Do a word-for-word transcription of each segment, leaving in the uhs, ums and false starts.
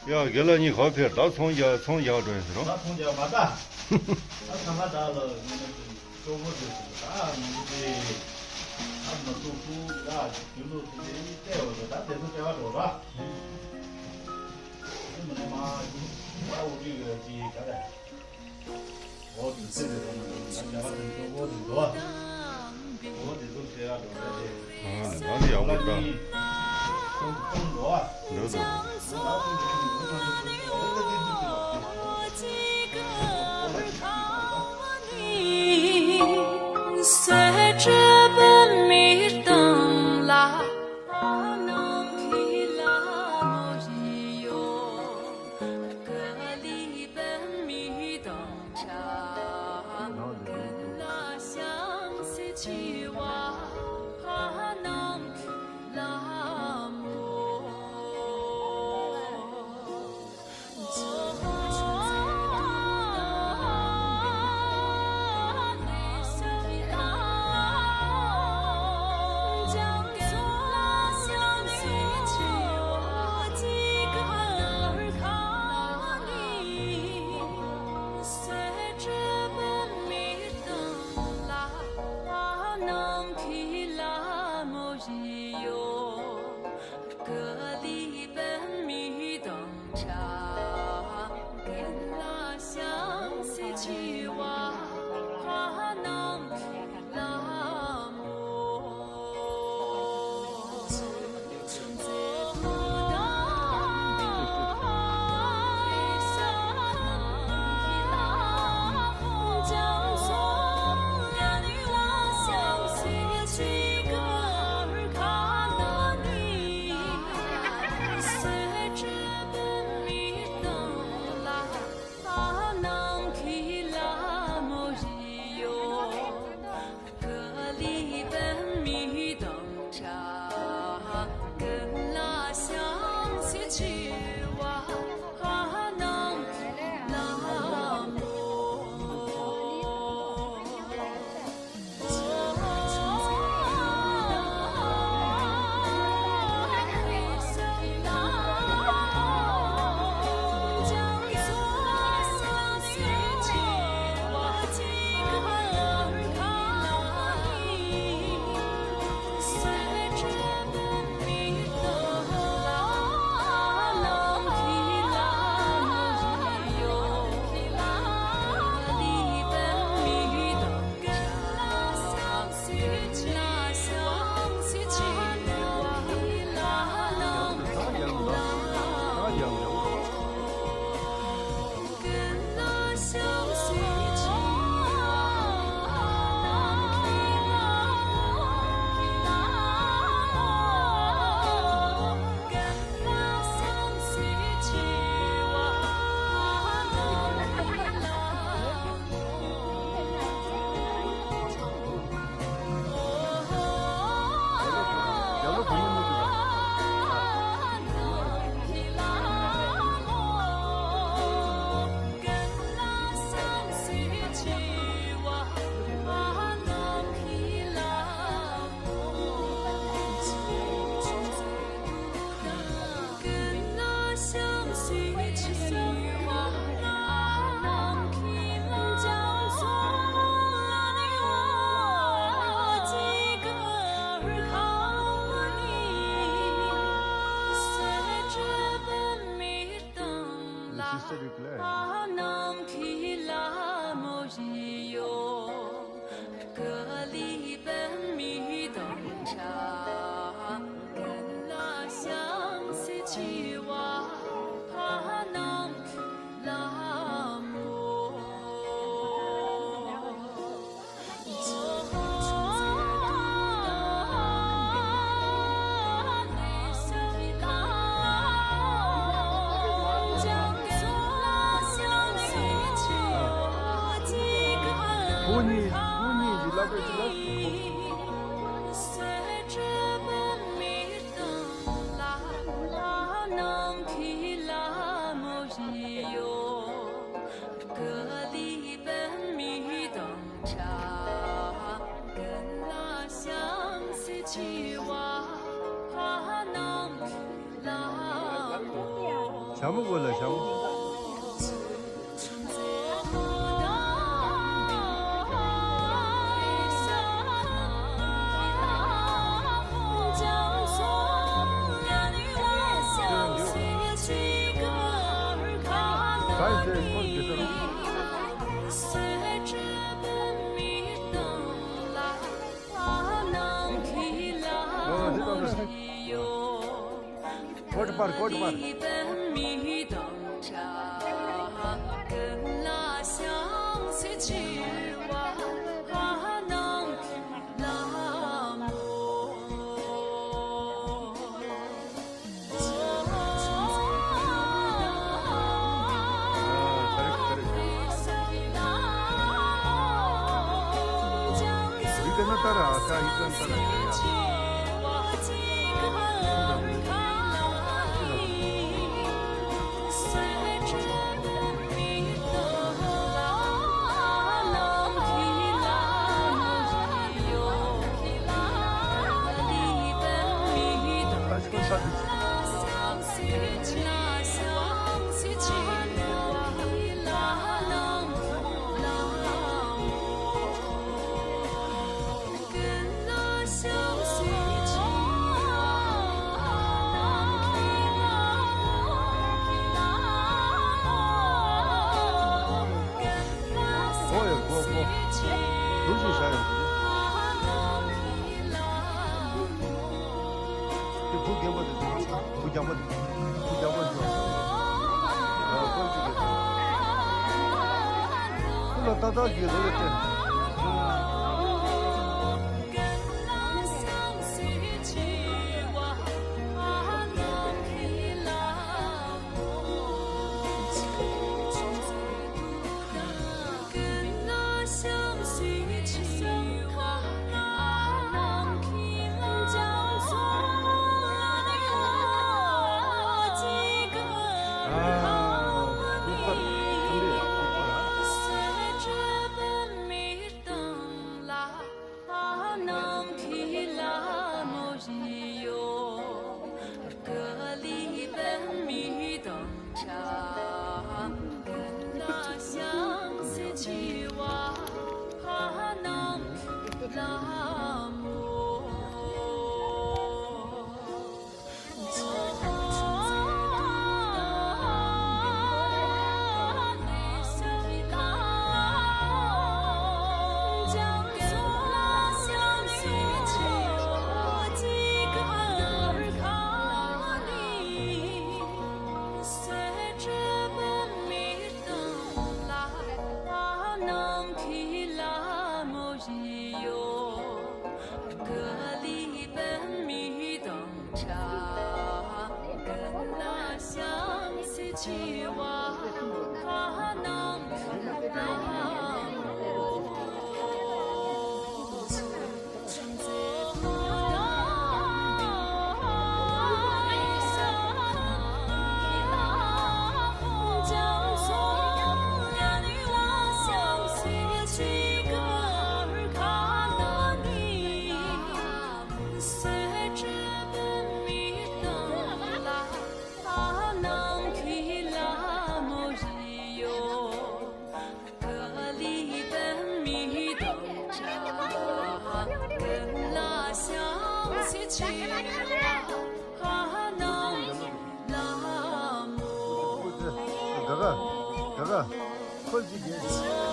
ཡ། རྒན་ལགས་གཉིས་ག་པར་ཕེབས། ད་ཚོང་རྒྱག་ཚོང་རྒྱག་འགྲོ་ཡིན་ཟེར་རོ། ད་ཚོང་རྒྱག་མ་ད། ད་ཐང་ག་ད་ལ་ཡིན་ན་ཅིག་སྐྱོ་པོ་རེད་ཟེར། ད་ང་ཚོ་དེ་ད་མ་ཐུག་ཐུག་ད་རྒྱུ་ལོ་དེ་དེ་བལྟས་བ་རེད། ད་དེ་ཚོ་བལྟས་བ་འགྲོ་ར། དེ་མ་ནས་མ་ད་འུ་ཅིག་གི་ཅིག་ག་རེ། འོ་དེ་ཚེ་རེད་དེ་ན་ད་བྱ་བ་དེ་སྐྱོ་པོ་དེ་འགྲོ། འོ་དེ་ཚོ་བལྟས་བ་འགྲོ་ར་དེ། ཨ་ནི་ཨ་ནི་ཡག་པོ་ད། འགྲོ་འགྲོ། ཞྭ་མོ་དགོས་ལ་ཞྭ་མོ། ཨོ་འདི་ལྟ་བུ། ཀོ་ཊི་པར། ཀོ་ཊི་པར། ཨོ་ཡ་གོ་གོ། འདུག་ཅིག་བཞག་ཡོང་། དེ་བུ་རྒན་པ་དེ་འདུག་བུ་རྒྱགས་པ་དེ། བུ་རྒྱགས་པ་འདུག་ཨ་ཀོ་ཅིག་གི། ཁུ་ལ་ཏག་ཏག་གི་རོ་ལ་སྟེར། ག་ག་ག་ག་ཁོལ་གྱི་རྒྱན།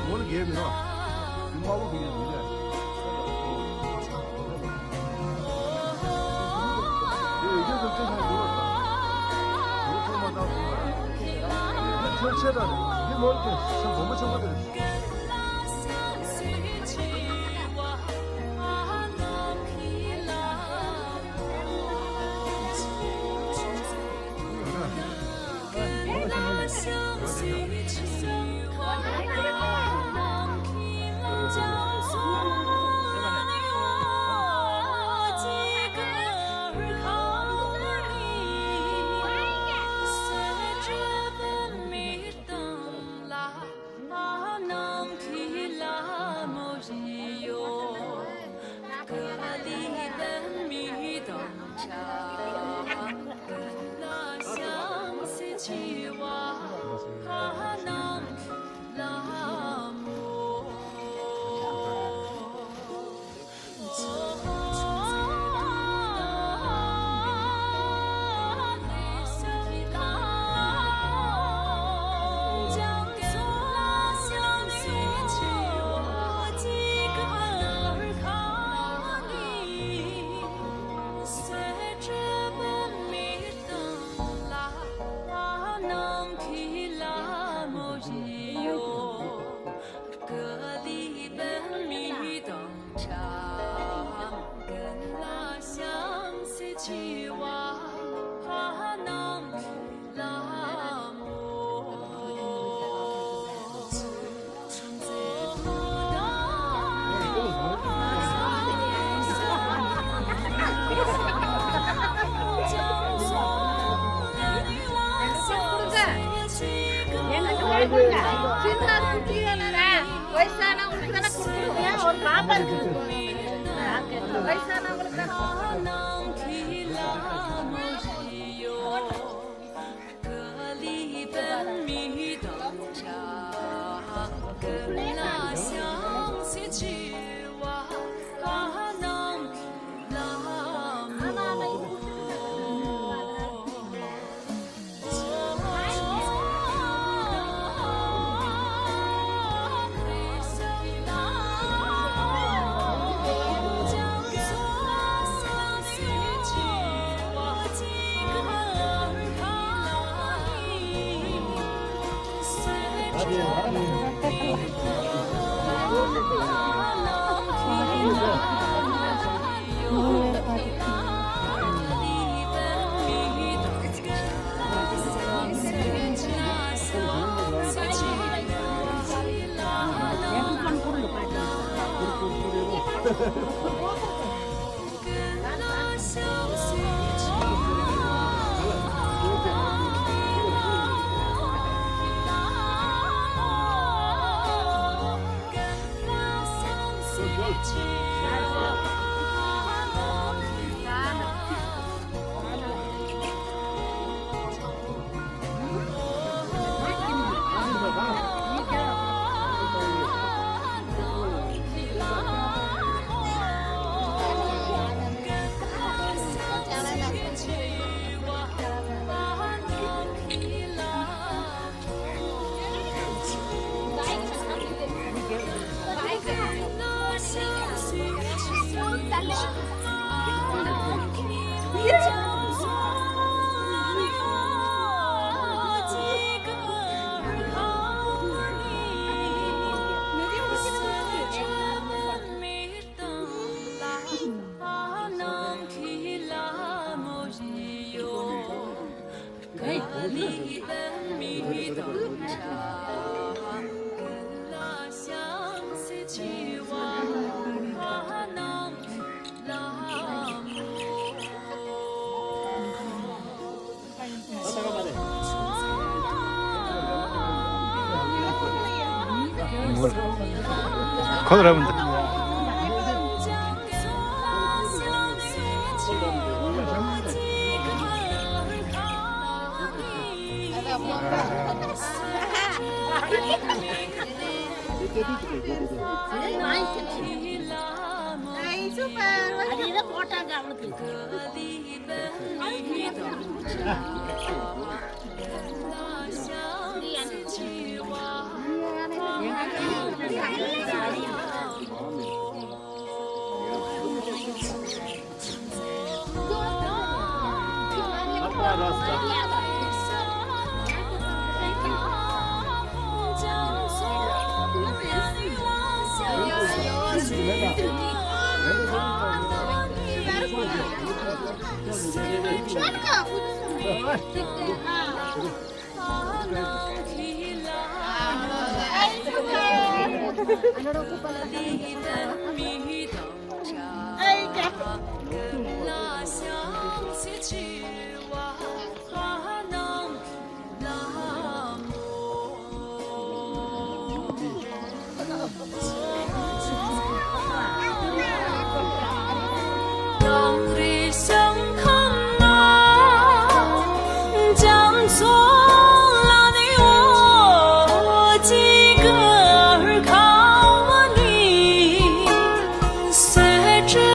ངོ་ལ་རྒྱལ་མི་རོགས། དཔའ་བོ་དགོས་ཀྱི་འདུག་ལས། དེ་ཡི་གེ་ཚོ་སྐད་ཆ་འདུག་ལ། དེ་ཚོ་མ་བཏང་སོང་ལ། དེ་ཁྱོད་ཆེ་དྲགས་རེད། དེ་མོར་དེ་ཆེ་སྒོར་མོ་ཆེན་པོ་དེ་རེད། ཁོ་ར་བུན་ད།